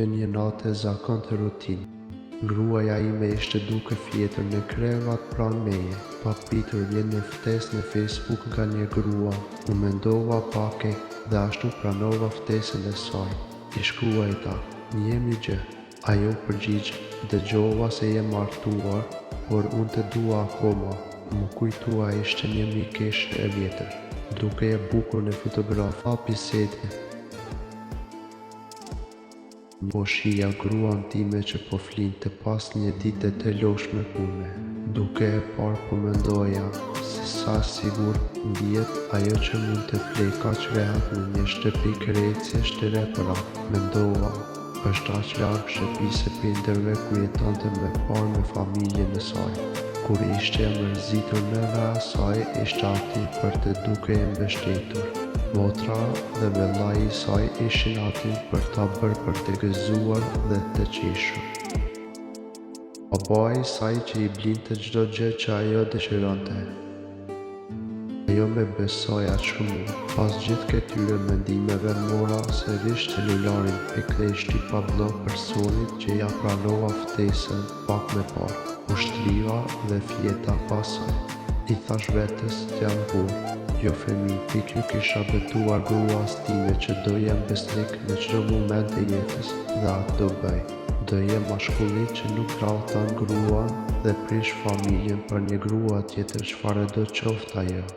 Qe një natë e zakontë rutinë. Gruaja ime ishte duke fjetur në krevat pranë meje. Papritur vjen një ftesë në Facebook nga një grua. U mendova pak e dhe ashtu pranova ftesën e saj. I shkruajta, Njeh gjë. Ajo u përgjigj, Dëgjova se je martuar, por unë të dua akoma. M'u kujtua ishte një mikeshë e vjetër. Dukej e bukur në fotografi. Pa bisedë. Po shihja gruan time që po flinte pas një dite të lodhshme pune. Duke e parë po mendoja se sa sigurt ndihet ajo që mund të flejë kaq rehat në një shtëpi krejtësisht të re për atë. Mendova, është aq larg shtëpisë së prindërve ku jetonte më parë me familjen e saj. Kur ishte e mërzitur nëna e saj ishte aty për të duke e mbështetur. Motra dhe vëllai i saj ishin aty për ta bërë për të gëzuar dhe të qeshur. Babai i saj që i blinte çdo gjë që ajo dëshironte. Ajo më besoi aq shumë mua. Pas gjithë këtyre mendimeve mora sërish celularin pikë dhe i shtypa bllok personit që ia pranova ftesën pak më parë. U shtriva dhe fjeta pas saj. I thashë vetes jam burrë, jo fëmijë pikë Iu kisha betuar gruas time që do jem besnik në çdo moment të jetës dhe atë do bëj. Do jem mashkulli që nuk tradhton gruan dhe prish familjen për një grua tjetër çfarëdo qoftë ajo.